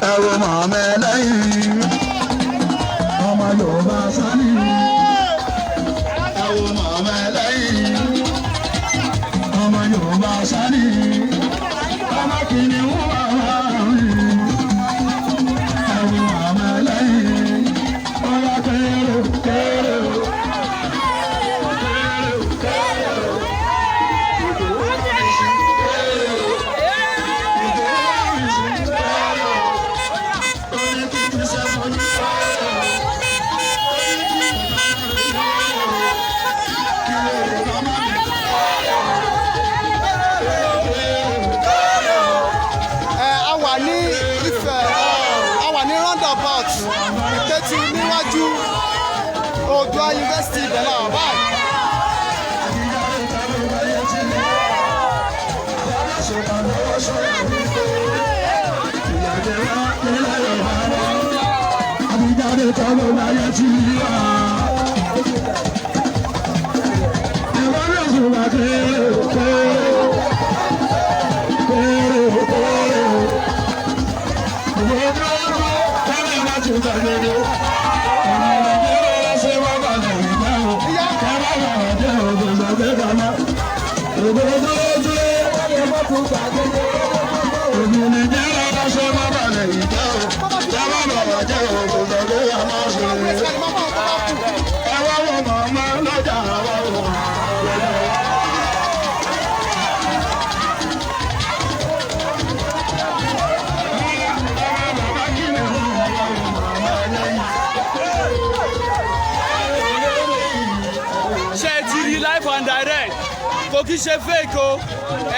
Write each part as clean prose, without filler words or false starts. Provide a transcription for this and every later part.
Ẹ̀rọ màmá ẹlẹ́yìn. Ọmọ Yorùbá sani. Ẹ̀rọ màmá ẹlẹ́yìn. Ọmọ Yorùbá sani. Ọmọ kìnìún wà wá rí. Ẹ̀rọ màmá ẹlẹ́yìn. Ọ̀yà kéré kéré o. Kéré o kéré o. Ìdòwú àmì kéré o. Ìdòwú àmì kéré o. Oní kìkì sẹ́fún ní kéré o. Oní kìkì kéré o. Kí Yorùbá má ní kéré o. Kéré o kéré o. Ẹ a wà ní Ifẹ̀, a wà ní roundabout Ìkẹ́tù níwájú Oòduà University. Ibẹ̀ la wà báyìí. Àtijáde tàbí wáyé tí ní. Bàbá sọ̀tàn lọ́wọ́ sọ̀rọ̀ wípé ìyà jẹ wá nílẹ̀ Yorùbá mọ́. Àtijáde tàbí wáyé tí ní wá. Ìwọ́n yóò sùn wá kéré kéré kéré kéré. Ìwọ́n dúró kéré láti gbàgede. Ọ̀nà Nàìjíríà ṣe wá balẹ̀ ìgbà o. Kẹ́rẹ́ àwọn ọ̀dẹ́ ògùn gbàgbé kaná. Ògùn dúró dúró ògùn Nàìjíríà ṣe wá balẹ̀ ìgbà o. Kẹ́rẹ́ àwọn ọ̀dẹ́ ògùn gbàgbé kaná ṣe. Ẹ wá wọ màmá lọ́jà wá wò. Bàbá kí ni wọ́n wá wò màmá lẹ́yìn. Ṣe ti rí live and direct? Kò kí ṣe fake o.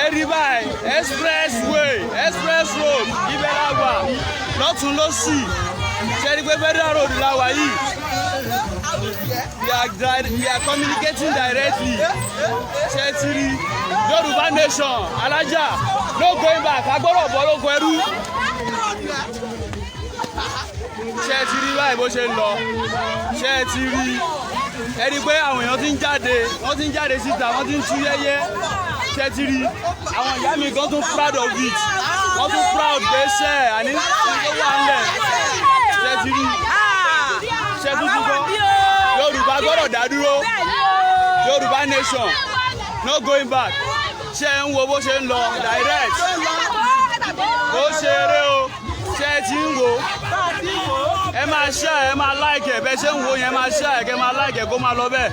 Ẹ rí báyìí, expressway, express road, ibẹ̀ la wà. Lọ́tún lọ́sì, ṣe rí pé federal road la wà yìí. We are communicating directly. Ṣe ti rí Yorùbá nation alájà, no going back. Agbọ́dọ̀ bọ́ lóko ẹrú. Ṣe ti rí báyìí bó ṣe ń lọ? Ṣe ti rí? Ẹ rí i pé àwọn èèyàn ti ń jáde, wọ́n ti ń jáde síta, wọ́n ti ń tú yẹ́yẹ́. Ṣe ti rí? Àwọn ìyá mi gan tún proud of it. Wọ́n tún proud pé ṣe àní tó wà ńlẹ̀. Ṣe ti rí? Ṣe tún ti gbọ́? Yorùbá gbọ́dọ̀ dá dúró. Yorùbá nation, no going back. Ṣe ń wo bó ṣe ń lọ direct? Ó ṣe eré o. Ṣe ti ń wo? Ẹ máa share, ẹ máa like ẹ. Bẹ́ẹ̀ ṣe ń wo yẹn, ẹ máa share, kẹ́ máa like ẹ, kó máa lọ bẹ́ẹ̀.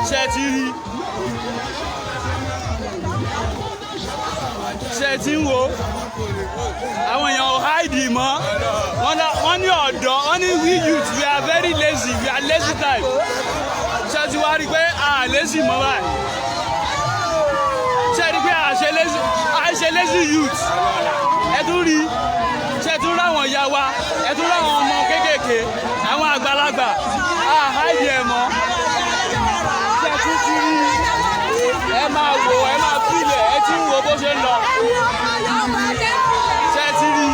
Ṣe ti rí? Ṣe ti ń wo? Àwọn èèyàn ò hide mọ́. Wọ́n ní ọ̀dọ́, wọ́n ní we youth, we are very lazy, we are lazy type. Ṣe ti wá rí i pé a lazy mọ́ báyìí? Ṣe rí i pé a ṣe lazy youth? Ẹ tún rí, ṣe tún ráwọn ìyá wa, ẹ tún ráwọn ọmọ kéékèèké, àwọn àgbàlagbà, a hide ẹ̀ mọ́. Ṣe tún ti rí? Ẹ máa wò, ẹ máa fílẹ̀. Ẹ ti ń wo bó ṣe ń lọ. Ṣe ti rí?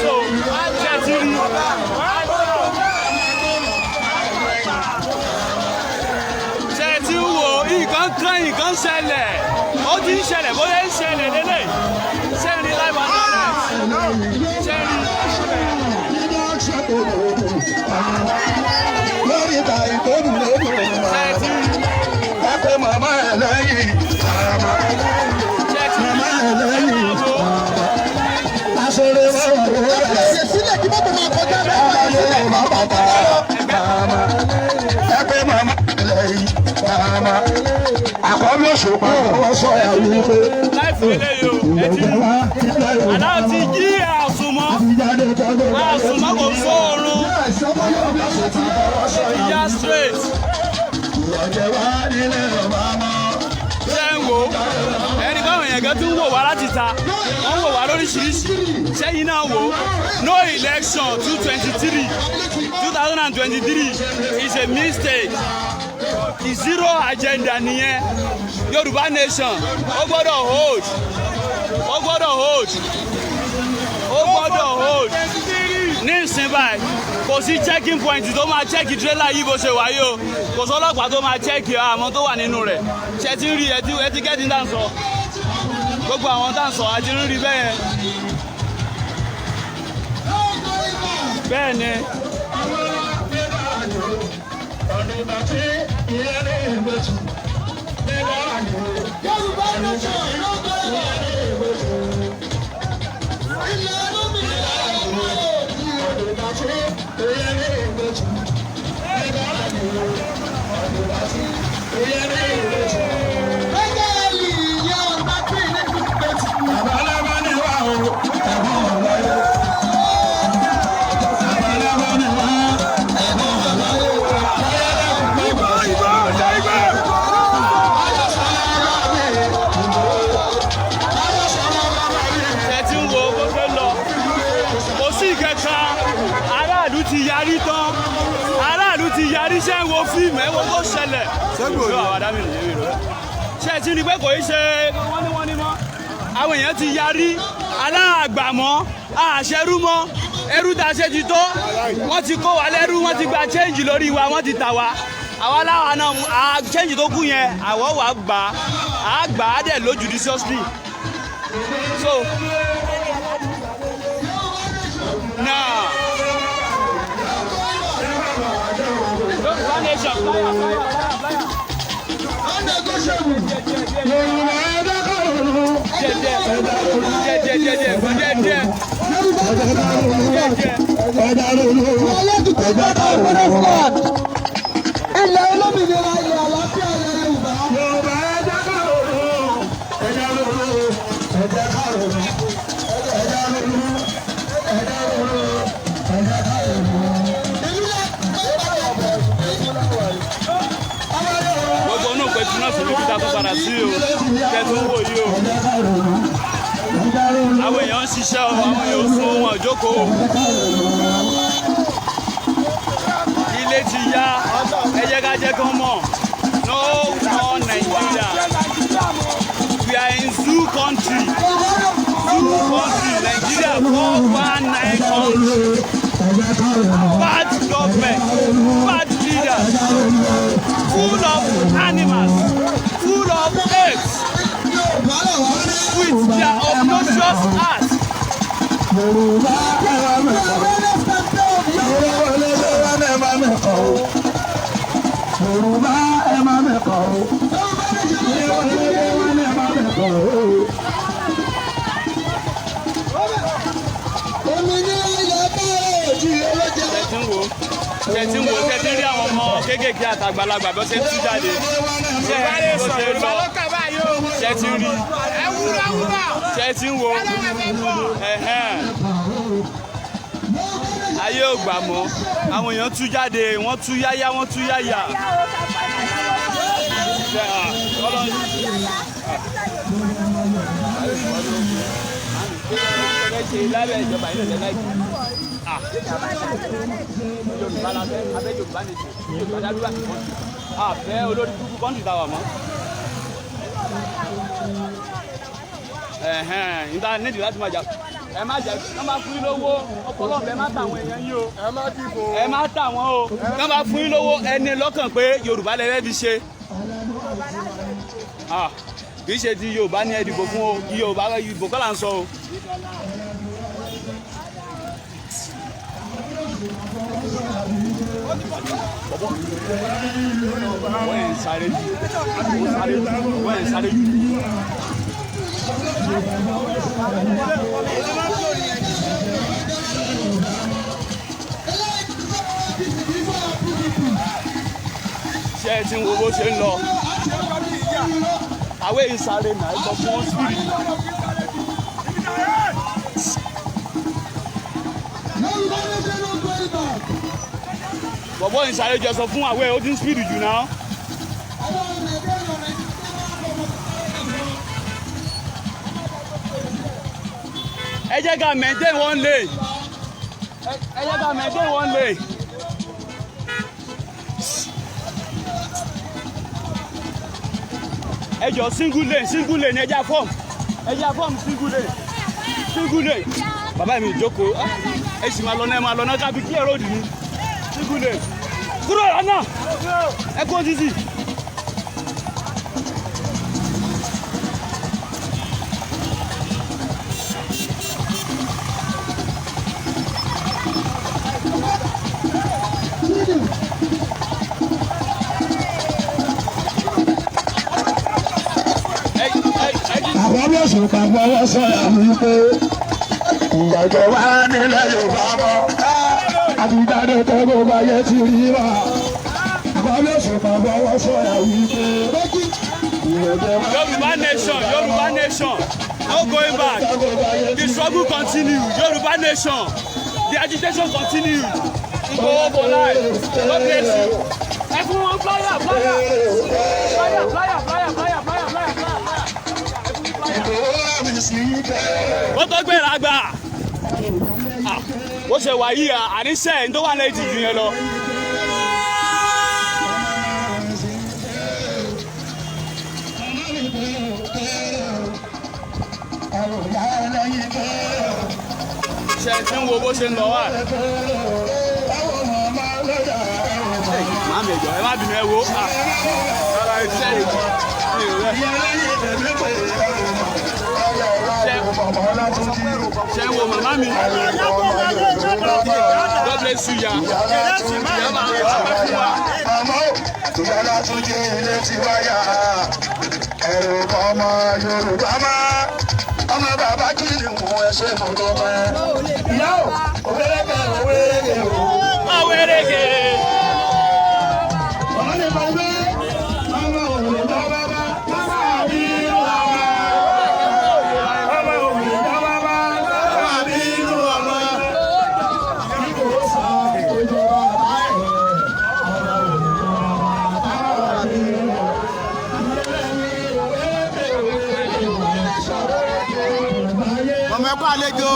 So ṣe ti rí? Ṣe ti ń wo nǹkan kan? Nǹkan ṣẹlẹ̀, ó ti ń ṣẹlẹ̀, bóyá ń ṣẹlẹ̀ lélẹ̀. Ṣe ń rí live and direct? Ṣe ń rí? Lórí ìta ìtọ́jú lójú. Ṣe ti rí? Ẹ̀pẹ́ màmá ẹ̀ lẹ́yìn. Ṣe ti rí? Màmá ẹ̀ Ẹ lẹ́yìn. máa wo. Aṣèré wọ́n wọ́n rẹ̀. Ṣe sílẹ̀ kí mọ́tò máa kọjá lọ. Ọmọ Yorùbá bàbá. Màmá. Ẹ̀pẹ́ màmá ẹ̀ lẹ́yìn. Màmá. Àkọ́bí òṣùpá wọ́n sọ ẹ̀ wípé. Láìpẹ́ lélẹ́yìí o, ẹ ti rí. Aláwọ̀ ti jí àsùnmọ́, àsùnmọ́, kò sóorun ìyá straight. Ṣé ń wo ẹni báwọn èèyàn kan tún wò wá láti ta? Wọ́n wò wá lóríṣiríṣi. Sẹ́yìn náà wò? No election 223, 2023 is a mistake. Zero agenda nìyẹn. Yorùbá nation, ó gbọ́dọ̀ hold, ó gbọ́dọ̀ hold, ó gbọ́dọ̀ hold. Ní ìsìn báyìí, kò sí checking point tó máa check trailer yìí bó ṣe wáyé o. Kò sọ́lọ́pàá tó máa check àwọn tó wà nínú rẹ̀. Ṣe ti ń rí? Ẹ ti gẹ́tì tá ń sọ, gbogbo àwọn tá ń sọ àti ń rí bẹ́ẹ̀. Bẹ́ẹ̀ ni. Yorùbá nation, no going back. Ilẹ̀ olómìnira Yorùbá. Mẹ́tẹ́ẹ̀lì Yorùbá tí ní pípẹ́tì. Ṣe ti ń wo bó ṣe ń lọ? Kò sí ìkẹta. Aráàlú ti yarí tán, aráàlú ti yarí. Ṣe ń wo fíìmù? Ẹ wo bó ṣẹlẹ̀. Yóò àwọn adámi nìyẹn rẹ. Ṣe ti rí pé kò í ṣe wọ́n ní wọ́n ní mọ́? Àwọn èèyàn ti yarí aláàgbàmọ́, àṣẹrú mọ́. Ẹrú tá a ṣe ti tó. Wọ́n ti kó wa lẹ́rú, wọ́n ti gba change lórí wa, wọ́n ti tà wá. Àwa láwa náà, change tó kù yẹn, àwọ̀ wà gbà á, gbà á dẹ̀ lójú judiciously. So now, Yorùbá nation, fire, fire, fire, fire. Unnegotiable. Jẹjẹ jẹjẹ jẹjẹ jẹjẹ jẹjẹ. Ilẹ̀ olómìnira, ilẹ̀ àlàáfíà, ilẹ̀ Yorùbá. Yorùbá, ẹ jẹ́ ká ronú, ẹ jẹ́ ronú, ẹ jẹ́ ká ronú, ẹ jẹ́ ronú, ẹ jẹ́ ronú, ẹ jẹ́ ká ronú. Ìlú Gbogbo inú ìpẹ̀tù náà sì níbi tá a tún padà sí o. Kẹtù ń wò yìí o, àwọn èèyàn ń ṣiṣẹ́ o, àwọn èèyàn ò sùn, wọn ò jókòó. Ilé ti yá. Ẹ jẹ́ ká jẹ́ kán mọ̀, no more Nigeria. We are in zoo country, zoo country. Nigeria, 419 country, bad government, bad leaders, full of animals, full of apes with their obnoxious heart. Yorùbá, ẹ máa mẹ́kọ̀ọ́. Yorùbá, ẹ máa mẹ́kọ̀ọ́. Yorùbá, ẹ máa mẹ́kọ̀ọ́. Òmìnira ilẹ̀ káàárọ̀ oòjíire ló jẹ́. Ṣe ti ń wo? Ṣe ti ń wo? Ṣe ti ń rí àwọn ọmọ kéékèèké àtàgbàlagbà bó ṣe ń tú jáde? Ṣe é rí bó ṣe ń lọ? Ṣe ti ń rí? Ṣe ti ń wo? Ẹ̀hẹ́n. Ayé ò gbà mọ́. Àwọn èèyàn tú jáde, wọ́n tú yáyá, wọ́n tú yáyà. Ṣé, ah, Ọlọ́run ṣe lábẹ́ ìjọba yìí lọ́lẹ́ láìpẹ́. Yorùbá la fẹ́, abẹ́ Yorùbá nation, Yorùbá dádúrà sí country. Àfẹ́ olórí burúkú country tá a wà mọ́. Ẹ̀hẹ́n, níta nídìí láti máa jà. Ẹ má jẹ́ kí wọ́n bá fún yín lówó ọpọlọ, ẹ má tàwọn èèyàn yín o. Ẹ má dìbò. Ẹ má tà wọ́n o. Kí wọ́n bá fún yín lówó, ẹni lọ́kàn pé Yorùbá lẹ́lẹ́ fi ṣe. Ah, kì í ṣe ti Yorùbá ní ẹ dìbò fún o. Yorùbá, ìbò kọ́ là ń sọ o. Wọ́n yẹn ń sáré jù, ó sáré jù, wọ́n yẹn ń sáré jù. Ṣé ẹ ti ń wo bó ṣe ń lọ? Àwọn èyí sáré náà, ẹ sọ fún spirit. Yorùbá nation, no going back. Bọ̀bọ́ yìí sáré jọ, sọ fún àwẹ̀, ó ti ń speed jù náà. Àwọn Nàìjíríà, Nàìjíríà. Ẹ jẹ́ ká maintain one lane. Ẹ jẹ́ ká maintain one lane. Ẹ jọ, single lane, single lane, ẹ jẹ́ form, ẹ jẹ́ form single lane, single lane. Bàbá mi, jókòó. Ah, ẹ sì máa lọ náà, ẹ máa lọ náà kábí clear road ni. Single lane, kúrò lọ́nà, ẹ kó títì. Ẹ ẹ ẹ jí. Àwọn bí òṣùpá fọwọ́ sọ̀yà wípé ìyàjọ wá nílẹ̀ Yorùbá mọ́ àtìjáde tó gbogbo ayé ti rí wa. Àwọn bí òṣùpá fọwọ́ sọ̀yà wípé ìyàjọ wá. Yorùbá nation, Yorùbá nation, no going back. The struggle continue. Yorùbá nation, the agitation continue. Igboho for life. God bless you. Ẹ fún wọn flyer, flyer, flyer, flyer, flyer, flyer, flyer, flyer, flyer. Ó tó gbéra gbà. Ah, bó ṣe wà yìí, àníṣe ní tó wà lẹ́yìn ti jù yẹn lọ. Ṣe ti ń wo bó ṣe ń lọ wá. Màámi, ẹjọ, ẹ má bínú, ẹ wo. Ah, ṣe mi ò rẹ. Ṣe wo màmá mi. God bless you ya. Ìyá máa ń sọ fún wa. Ìyálà tún jẹ́ ilé tí wáyà ẹ̀rù ọmọ Yorùbá máa ọmọ bàbá kí ni òun ẹsẹ̀ mọ̀ tó mẹ́. Ìyá ò òwérèké òwérèké o. Awérèké. Ọmọ ní bàbá ọmọ òun bá bàbá bàbá mi wà. Ọmọ òun bá bàbá bàbá mi wà. Ìkó sọ ìjọba báyìí. Ọmọ òun bá bàbá mi wà. Ọmọ ẹ̀kọ́ àlejò.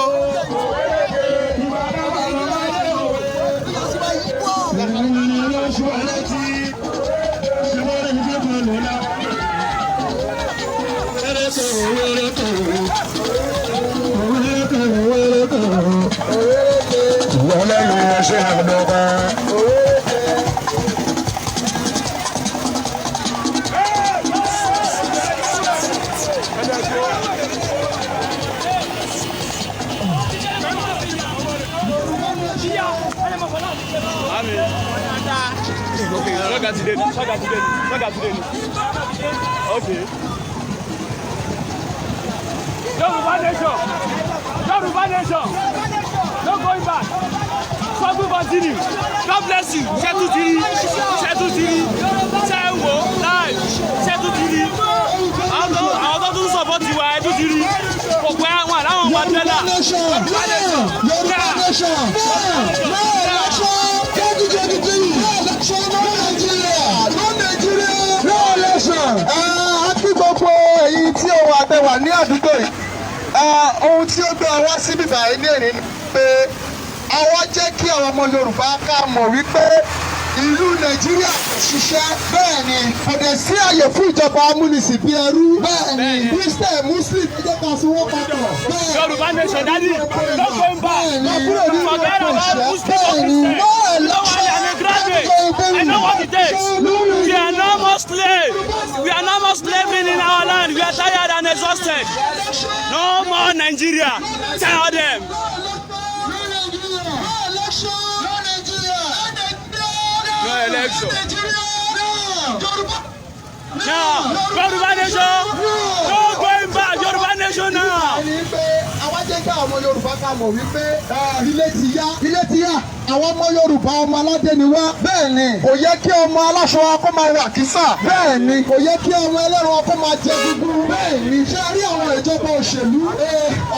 Màámi. Sọ́gà ti dé ni, sọ́gà ti dé ni, sọ́gà ti dé ni. Okay. Yorùbá nation, Yorùbá nation, no going back. Struggle continue. God bless you. Ṣé tún ti rí? Ṣé tún ti rí? Ṣé ń wò live? Ṣé tún ti rí? Àwọn tó tún support wa, ẹ tún ti rí. Kò pẹ́ àwọn àláwọn ọmọ tẹ́lá. Yorùbá nation, Yorùbá nation, no election, 2023, no election, no Nigeria, no Nigeria, no election. A kí gbogbo èyí tí ó wà tẹ wà ní àdúgbò yìí. Ohun tí ó gbé wa wá síbí báyìí ní èní ni pé àwa jẹ́ kí àwọn ọmọ Yorùbá ká mọ̀ wípé ìlú Nàìjíríà kò ṣiṣẹ́. Bẹ́ẹ̀ ni, kò dẹ̀ sí àyè fún ìjọba amúnisìn bí ẹrú. Bẹ́ẹ̀ ni, Christian, Muslim, ẹ jẹ́ ká sowọ́ papọ̀. Bẹ́ẹ̀ ni. Yorùbá nation, daddy, no going back. Forget about Muslim or Bẹ́ẹ̀ni, Christian. no No one, I'm a graduate. I know what it takes. We are no more slaves. We are no more slaving in our land. We are tired and exhausted. No more Nigeria. Tell them. No election. Now, Yorùbá nation. No going back. Yorùbá nation now. Ní pé àwa jẹ́ kí àwọn ọmọ Yorùbá ká mọ̀ wípé ilé ti yá, ilé ti yá. Àwọn ọmọ Yorùbá, ọmọ aládé ni wá. Bẹ́ẹ̀ ni, kò yẹ kí ọmọ aláṣọ wa kó máa wà kísà. Bẹ́ẹ̀ ni, kò yẹ kí ọmọ ẹlẹ́ran wa kó máa jẹ gúgúrú. Bẹ́ẹ̀ ni, ṣé a rí àwọn ìjọba òṣèlú,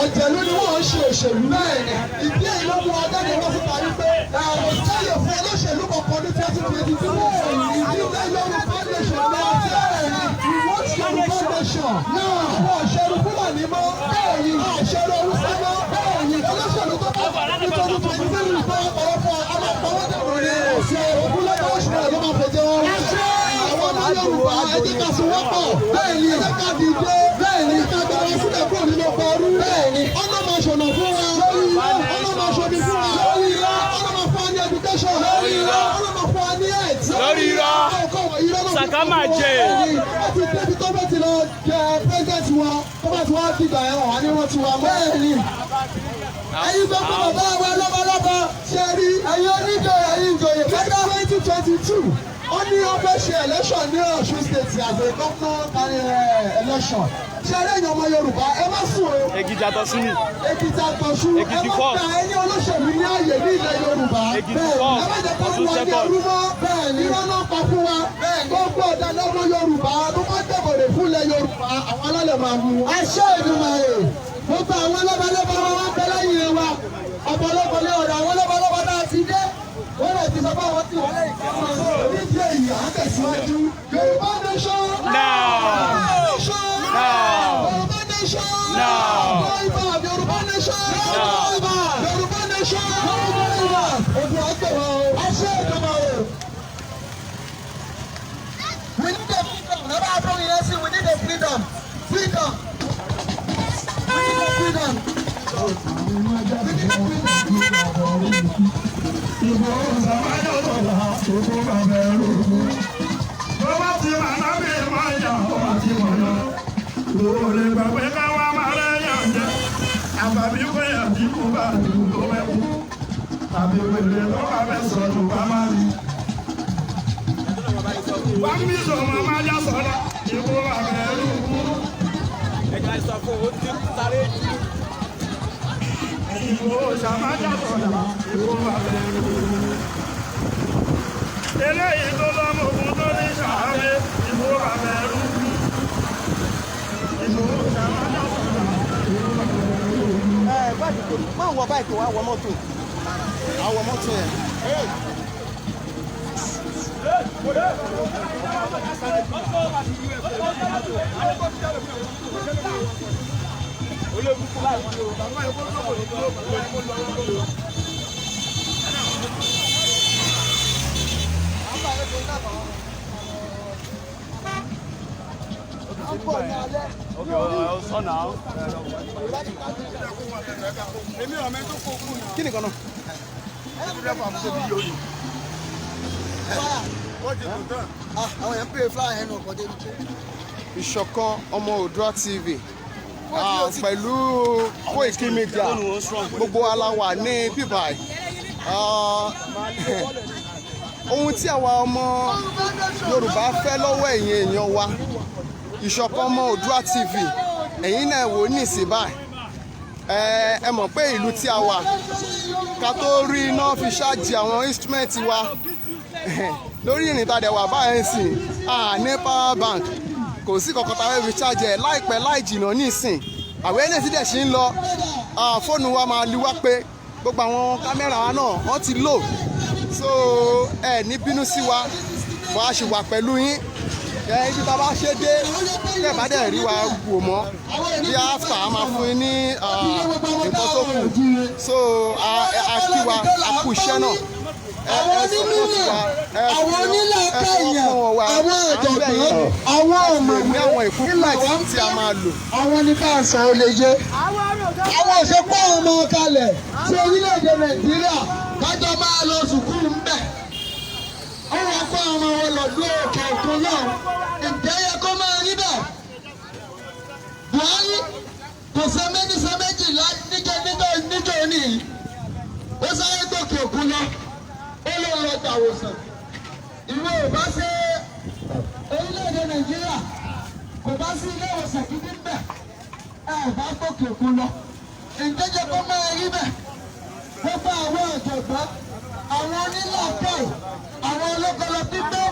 ọ̀jẹ̀lú ni wọ́n ń ṣe òṣèlú. Bẹ́ẹ̀ ni, ìdí èyí ló mú ajáde wá síta wípé kò sáyè fún olóṣèlú kankan ní 2022. Ìdílé Yorùbá nation náà. Bẹ́ẹ̀ ni, we want Yorùbá nation náà. Àwọn òṣèlú Fúlàní mọ́. Bẹ́ẹ̀ ni, àṣẹrò Hausa mọ́. Bẹ́ẹ̀ ni, olóṣèlú tó bá ní 2023 tó ọ̀pọ̀lọpọ̀ amápawọ́dà ní ọ̀sẹ̀ ògúnlọ́gbọ̀n oṣù náà ló máa fẹ̀jẹ̀ wọn. Àwọn ọmọ Yorùbá, ẹ jẹ́ ká sowọ́pọ̀. Bẹ́ẹ̀ ni, ẹ jẹ́ ká dìde. Bẹ́ẹ̀ ni, ká gbára sílẹ̀ kúrò nínú oko ẹrú. Bẹ́ẹ̀ ni, ọ̀nà máa ṣọ̀nà fún wa. Lórí irọ́, ọ̀nà máa ṣomi fún wa. Lórí irọ́, ọ̀nà máa fún wa ní education. Lórí irọ́, ọ̀nà máa fún wa ní health. Lórí irọ́. Saka máa jẹ. Wọ́n ti débi tó bẹ́ẹ̀ ti lọ jẹ president wa, tó bá ti wá dìgbà yẹn, wà ní wọ́n ti wà. Bẹ́ẹ̀ ni, ẹ̀yin gbogbo bàbá wa lọ́balọ́ba ṣe rí, ẹ̀yin oníjòyè, ẹ̀yin ìjòyè pátá. 2022, ó ní ó fẹ́ ṣe election ní Ọ̀ṣun State as a governor election. Ṣe eré èèyàn ọmọ Yorùbá, ẹ má sùn o. Èkìtì àtọ̀sùn ni. Èkìtì àtọ̀ṣun, ẹ Èkìtì má first. gba ẹni olóṣèlú ní ààyè ní ilẹ̀ Yorùbá. Èkìtì Bẹ́ẹ̀ first. ẹ má jẹ́ kó fún wa ní Ọ̀ṣun ẹrú mọ́. Bẹ́ẹ̀ ni, irọ́ náà pa fún wa. Gbogbo ọ̀dà lọ́mọ Yorùbá tó bá dẹ̀bọ̀dẹ̀ fún ilẹ̀ Yorùbá, àwọn alálẹ̀ máa mú. Àṣẹ Èdùmàrè, gbogbo àwọn lọ́balọ́ba wa wá bẹ lẹ́yìn wa. Ọ̀pọ̀lọpọ̀ ní ọ̀dọ̀ àwọn lọ́balọ́ba náà ti dé. Wọ́n lè ti sọ fún àwọn tí wọ́n lẹ́yìn nídìí èyí, à ń tẹ̀síwájú. Yorùbá nation. Now. Nation. Now. Yorùbá nation. Now. Yorùbá nation. Yorùbá nation. Ogun àgbẹ̀wò. Àṣẹ Èdùmàrè. We need the freedom. Never happen in SC. We need the freedom. Freedom. We need the freedom. We need the freedom. Bọ́bá ti mà lábẹ́ máa yà ó àti mọ̀nà. Kò lè gbàgbé káwá máa rẹ̀ yàn jẹ. Àbàbí pé àdínkù bá àdínkù tó mẹ́kù. Tàbí wèrè tó bá fẹ́ sọ̀rọ̀ tó bá má rí. Wá ń bí sọ̀mọ́ máa já sọ̀rọ̀, ikú bá fẹ́ rú kú. Ẹ̀ka ìsọfún ó ti sáré jù. Ìbò ṣàmájà sọ̀rọ̀, ikú bá fẹ́ rú kú. Eléyìí tó lọ́mọ ogun tó ní ṣàárẹ̀, ikú bá fẹ́ rú kú. Ìbò ṣàmájà sọ̀rọ̀, ikú bá fẹ́ rú kú. Ẹ báyìí kò máa wọ báyìí, kò wá wọ mọ́tò, àwọn mọ́tò yẹn. Ok, ó sọ náà. Kí ni kan náà? Àwọn èèyàn ń pè fúláwà yẹn nù ọkọ̀ débi. Ìṣọ̀kan Ọmọ Oòduà TV pẹ̀lú Koiki Media, gbogbo wa la wà ní bíbáyìí. Ohun tí àwa ọmọ Yorùbá fẹ́ lọ́wọ́ ẹ̀yin èèyàn wa, Ìṣọ̀kan Ọmọ Oòduà TV, ẹ̀yin náà wò ó nísìn báyìí. Ẹ mọ̀ pé ìlú tí a wà, ká tó rí iná fi ṣáàjì àwọn instrument wa lórí ìrìn tá a dẹ̀ wà báyìí sìn, a ní power bank, kò sí kankan tá a fẹ́ fi ṣáàjì ẹ̀. Láìpẹ́ láì jìnnà nísìn, àwọn ẹni tí dẹ̀ ṣì ń lọ, fóònù wa máa lu wá pé gbogbo àwọn kámẹ́rà wa náà wọ́n ti lò. So ẹ ní bínú sí wa bó a ṣì wà pẹ̀lú yín. Ẹ ibi tá a bá ṣe dé, tẹ́ bá dẹ̀ rí wa wò mọ́ bí after, a máa fún yín ní nǹkan tó kù. So a kí wa, a kú iṣẹ́ náà. Àwọn Ẹ support onímọ̀, wa, ẹ àwọn ẹ fọwọ́ onílàákàyè, kún wa. àwọn À ń bẹ̀ ọ̀jọ̀gbọ́n, yín àwọn ní ọ̀mọ̀wé àwọn ilà equipment wa ń tí a máa lò. Àwọn ní ká sọ ó lè yé. Àwọn òṣèpọ̀ ọmọ kalẹ̀ sí orílẹ̀-èdè Nàìjíríà kájọ máa lọ sùkúrù ń bẹ̀. Àwọn akọ ọmọ wọn lọ́dún òkè òkun náà. Ǹjẹ́ yẹ kó máa rí bẹ́ẹ̀? Buhari kò ṣe méjì ṣe méjì níjọ níjọ níjọ ní. Ó sáré gòkè òkun lọ. Ó lọ lọ gbàwòsàn. Ìwé ò bá ṣe orílẹ̀-èdè Nàìjíríà, kò bá sí ilé ìwòsàn gidi ń bẹ̀, ẹ bá gòkè òkun lọ. Ǹjẹ́ jẹ́ kó máa rí bẹ́ẹ̀? Gbogbo àwọn ọ̀jọ̀gbọ́n, àwọn onílàákàyè, àwọn ọlọ́pọlọ pípé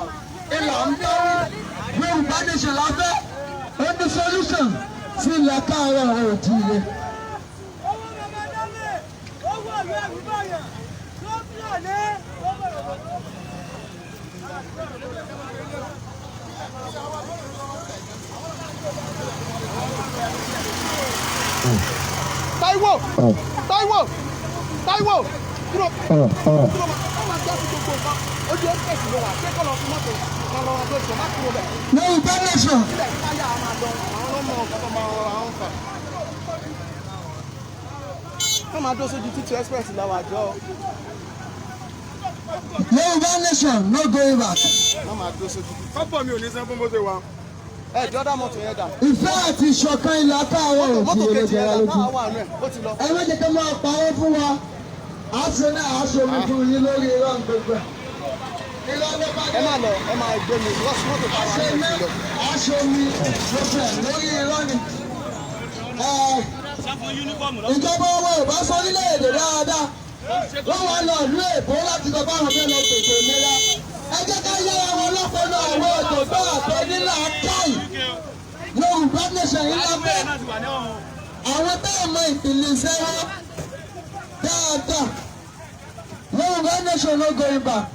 ìlà ń bẹ́rù. Yorùbá nation lábẹ́ ó ní solution sí ilẹ̀ káàárọ̀ oòjíire. Owó bàbá dálé, owó ìlú ẹ̀rú báyà, ló fúlàní, ó bọ̀rọ̀ bọ̀rọ̀. Táíwò, Táíwò, Táíwò, dúró dúró, máa máa dá sí gbogbo nǹkan. Ojú ẹ́sìpẹ̀sì ló wà, ṣé kọ́ lọ fi mọ́tò. Yorùbá nation. Wọ́n máa dó sójú títí express làwọn àjọ. Yorùbá nation, no going back. Wọ́n máa dó sójú títí. Kọ́pọ̀ mi ò ní sẹ́fún bó ṣe wà. Ẹ jọ́dá, mọ́tò yẹn dà? Ìfẹ́ àti ìṣọ̀kan ilẹ̀ akáwọ̀ Mọ́tò òjì kejì olójó yẹn wa dà? lójú. Táwa wà nù ẹ̀, ó ti lọ. Ẹ má jẹ́ kí máa parọ́ fún wa. Àṣẹ náà aṣọ mi fún yín lórí irọ́ gbogbo ẹ̀. Irọ́ ló bá Ẹ dé. má lọ, ẹ máa gbé mi lọ́sí mọ́tò táwa Àṣẹ nù ẹ̀ náà ti lọ. aṣọ mi gbogbo ẹ̀ lórí irọ́ ni. Ẹ, ìjọba owó ò bá sọ orílẹ̀-èdè dáadáa. Wọ́n wá lọ ìlú Èkó láti lọ bá àwọn fẹ́ lọ pèsè ìlera. Ẹ jẹ́ ká yára wọn lọ́pọ̀lọ́ àwọn ọ̀jọ̀gbọ́n àtọ́ nílà káì. Yorùbá nation yìí la fẹ́. Àwọn táwọn mọ ìpìlẹ̀ iṣẹ́ wọn dáadáa. Yorùbá nation, no going back.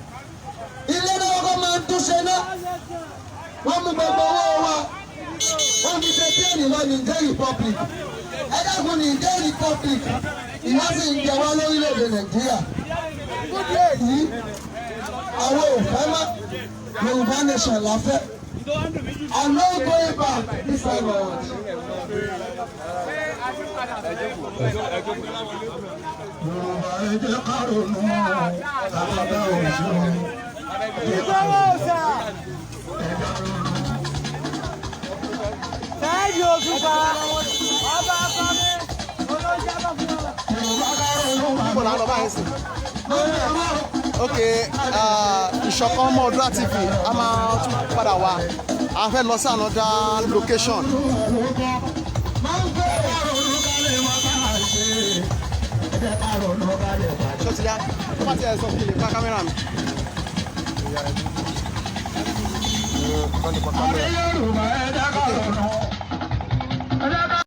Ilé náà wọ́n máa ń túnṣe náà. Wọ́n mú gbogbo owó wa. Wọ́n fi ṣe plane lọ Niger Republic. Ẹ dákun, Niger Republic. Ìyà sì ń jẹ wá lórílẹ̀‐èdè Nàìjíríà. Fúdí èyí, àwọn ò fẹ́ mọ́. Yorùbá nation la fẹ́. I'm not going back this time around. Yorùbá, ẹ jẹ́ ká ronú àbá òṣèlú. Ìgbòho ọ̀sà. Saheed Òṣùpá. Ọba akọni. Olóńjábọ̀ fún ọ. Yorùbá, ká ronú. Níbo là ń lọ báyìí sí? Ok, Ìṣọ̀kan Ọmọ Oòduà TV, a máa tún padà wá. A fẹ́ lọ sí another location. Máa ń fẹ́ ká ronú ká lè mọ bá a ṣe. Ẹ jẹ́ ká ronú ká lè bá a ṣe. Ṣó ti yá? Tó bá ti ẹ̀ sọ fún mi, lè pa kámẹ́rà mi. Àní Yorùbá, ẹ